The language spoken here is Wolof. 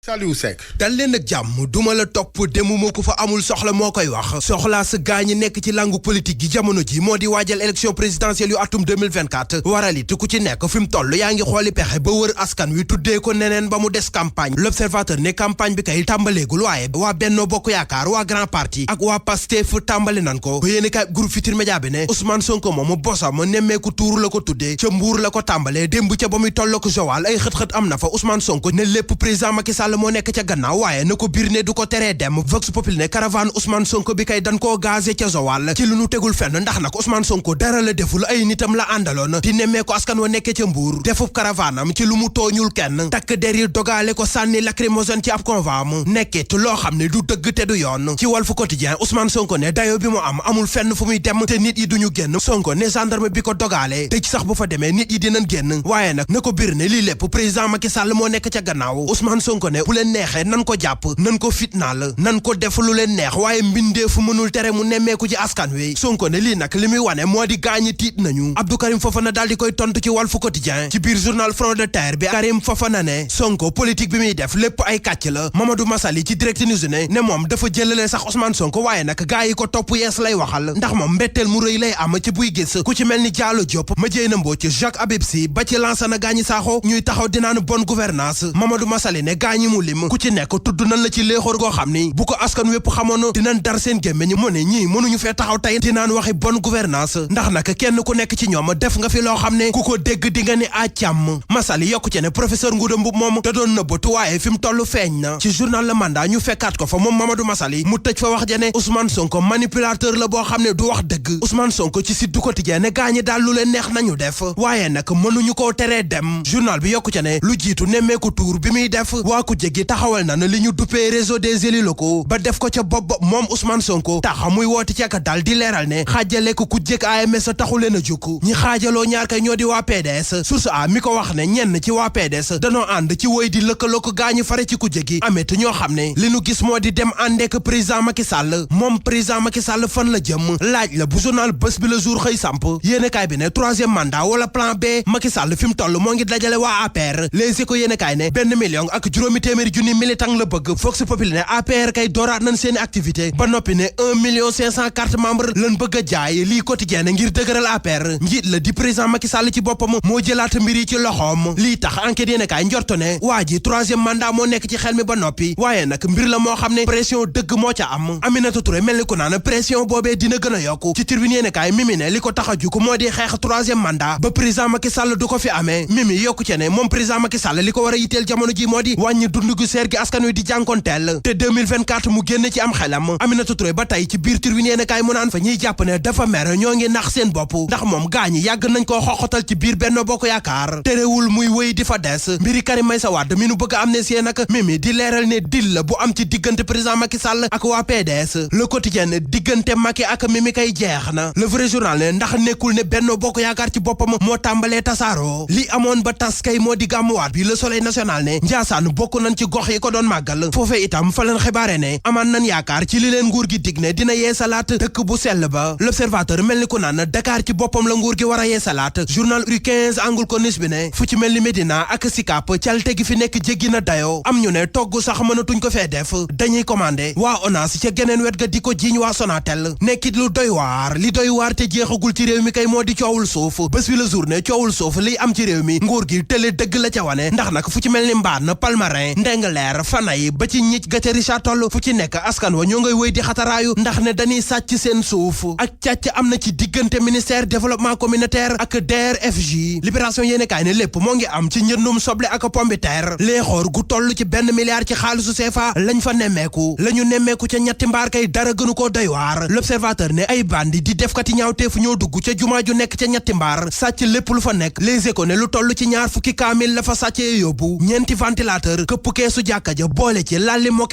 Saliou Seck dal leen ak jàmm duma la topp demuma ko fa amul soxla moo koy wax soxlaa sa gaañi nekk ci langue politique gi jamono ji moo di waajal élection présidentielle yu atum 2024 waral it ku ci nekk fi mu toll yaa ngi xooli pexe ba wër askan wi tuddee ko neneen ba mu des campagne l'observateur ne campagne bi kay tàmbaleegul waaye waa Benno Bokk Yaakaar waa Grand Parti ak waa Pastef tàmbali nan ko ba yéeni kay groupe Futurs Médias bi ne Ousmane Sonko moomu bosam nemmeeku tuur la ko tuddee ca Mbuur la ko tàmbalee démb ca ba muy toll ko Joal ay xët-xët am na fa Ousmane Sonko ne lépp président Macky Sall moo nekk ca gannaaw waaye na ko biir ne du ko teree dem Vox Populi ne caravane Ousmane Sonko bi kay dan koo gazé ca Joal ci lu nu tegul fenn ndax nag Ousmane Sonko dara la deful ay nitam la àndaloon di nemmee ko askan wa nekkee ca Mbuur defub caravane am ci lu mu tooñul kenn takk der yi dogaale ko sànni lacrymogène ci ab convoi am nekkit loo xam ne du dëgg te du yoon ci Walf Quotidien Ousmane Sonko ne dayo bi mu am amul fenn fu muy dem te nit yi duñu génn Sonko ne gendarme bi ko dogaale te ci sax bu fa demee nit yi dinañ génn waaye nag na ko biir ne lii lépp président Macky Sall moo nekk ca gannaaw Ousmane Sonko ne bu leen neexee nan ko jàpp nan ko fitnaal nan ko def lu leen neex waaye mbindeefu mënul tere mu nemmeeku ci askan wi Sonko ne lii nag li muy wane moo di gaañi tiit nañu Abdou Karim Fofana daal di koy tontu ci Walf Quotidien ci biir journal Front de Terre bi Karim Fofana ne Sonko politique bi muy def lépp ay kàcc la Mamadou Massali ci Direct News ne moom dafa jëlale sax Ousmane Sonko waaye nag gaa yi ko topp yees lay waxal ndax moom mbetteel mu rëy lay am ci buy gis ku ci mel ni Diallo Diop Madiène Mbodj Jacques Habib Sy ba ci Lansana Gagny Sakho ñuy taxaw dinaan bonne gouvernance Mamadou Massali ne gaañi mu lim ku ci nekk tudd nan la ci léexoor goo xam ni bu ko askan wépp xamoon dinañ dar seen gémmiñ mu ne ñii mënuñu fee taxaw tey dinaan waxi bonne gouvernance ndax nag kenn ku nekk ci ñoom def nga fi loo xam ne ku ko dégg di nga ni àccàmm Massali yokku ci ne professeur Ngouda Mboup moom da doon nëbbatu waaye fi mu toll feeñ na ci journal Le Mandat ñu fekkaat ko fa moom Mamadou Massali mu tëj fa wax ja ne Ousmane Sonko manipulateur la boo xam ne du wax dëgg Ousmane Sonko ci Sud du Quotidien ne gaañi daal lu leen neex nañu def waaye nag mënuñu koo teree dem journal bi yokku ci ne lu jiitu nemmeeku tuur bi muy def waa ku jéggi taxawal na li ñu duppee réseau des élus locaux ba def ko ca bopp moom Ousmane Sonko tax muy woote ci ak dal di leeral ne xaajale ko ku jëkk AMS taxu leen a jukk ñi xaajaloo ñaar kay ñoo di waa PDS source a mi ko wax ne ñenn ci waa PDS danoo ànd ci woy di lëkkaloo ko gaañi fare ci ku jëkki amet ñoo xam ne li nu gis moo di dem àndeek président Macky Sall moom président Macky Sall fan la jëm laaj la bu journal bés bi le jour xëy samp yéenekaay bi ne troisième mandat wala plan B Macky Sall fi mu toll moo ngi dajale waa APR Les Échos yéenekaay ne 1 million ak juróomi téeméeri junni militant la bëgg Vox Populi ne APR kay dooraat nañ seeni activité ba noppi ne 1,5 million carte membre lañ bëgg a jaay lii quotidien ne ngir dëgëral APR njiit la di président Macky Sall ci boppam moo jëlaat mbir yi ci loxoom lii tax enquête yéene kaay njorto ne waa ji troisième mandat moo nekk ci xel mi ba noppi waaye nag mbir la moo xam ne pression dëgg moo ca am Aminata Touré mel ni ku naan pression boobee dina gën a yokku ci Tribune yéene kaay Mimi ne li ko tax a juk moo di xeex troisième mandat ba président Macky Sall du ko fi amee Mimi yokku ci ne moom président Macky Sall li ko war a yitteel jamono ji moo di wàññi dund gu seer gi askan wi di jànkonteel te 2024 mu génn ci am xelam Aminata Touré ba tey ci biir Tribune yéene kaay mu naan fa ñiy jàpp ne dafa mer ñoo ngi nax seen bopp ndax moom gaañi yàgg nañ koo xoxotal ci biir Benno Bokk Yaakaar terewul muy wéy di fa des mbiri Karim Meïssa Wade mi nu bëgg a amnistie nag Mimi di leeral ne dil la bu am ci diggante président Macky Sall ak waa PDS Le Quotidien diggante Macky ak Mimi kay jeex na Le Vrai Journal ne ndax nekkul ne Benno Bokk Yaakaar ci boppam moo tàmbalee tasaaroo li amoon ba tas kay moo di gàmmuwaat bi Le Soleil national ne Njaasaan bokk nañ ci gox yi ko doon màggal foofee itam fa leen xibaare ne amaan nañ yaakaar ci li leen nguur gi dig ne dina yeesalaat dëkk bu sell ba L'Observateur mel ni ku naan Dakar ci boppam la nguur gi war a yeesalaat journal Rue 15 Angle Corniche bi ne fu ci mel ni Médina ak Sicap calte gi fi nekk jéggi na dayo am ñu ne togg sax mënatuñ ko fee def dañuy commandé waa ONAS ca geneen wet ga di ko jiiñ waa Sonatel nekkit lu doy waar li doy waar te jeexagul ci réew mi kay moo di coowul suuf bés bi la journée coowul suuf liy am ci réew mi nguur gi tële dëgg la ca wane ndax nag fu ci mel ni Mbaan Palmarin Ndengleer Fanay ba ci ñic ga ca Richard Toll fu ci nekk askan wa ñoo ngay wéy di xataraayu ndax ne dañuy sàcc seen suuf ak càcc am na ci diggante ministère développement communautaire ak DRFJ Libération yéene kaay ne lépp moo ngi am ci njëndum soble ak pombiteer léexoor gu toll ci 1 milliard ci xaalisu CFA lañ fa nemmeeku la ñu nemmeeku ca ñetti mbaar kay dara gënu koo doy waar L'Observateur ne ay bandi di defkati ñaawteefu ñoo dugg ca jumaa ju nekk ca ñetti mbaar sàcc lépp lu fa nekk Les Échos ne lu toll ci 20 kaamil la fa sàccee yóbbu ñeenti ventilateur këpp keesu jàkka ja boole ci lalli moke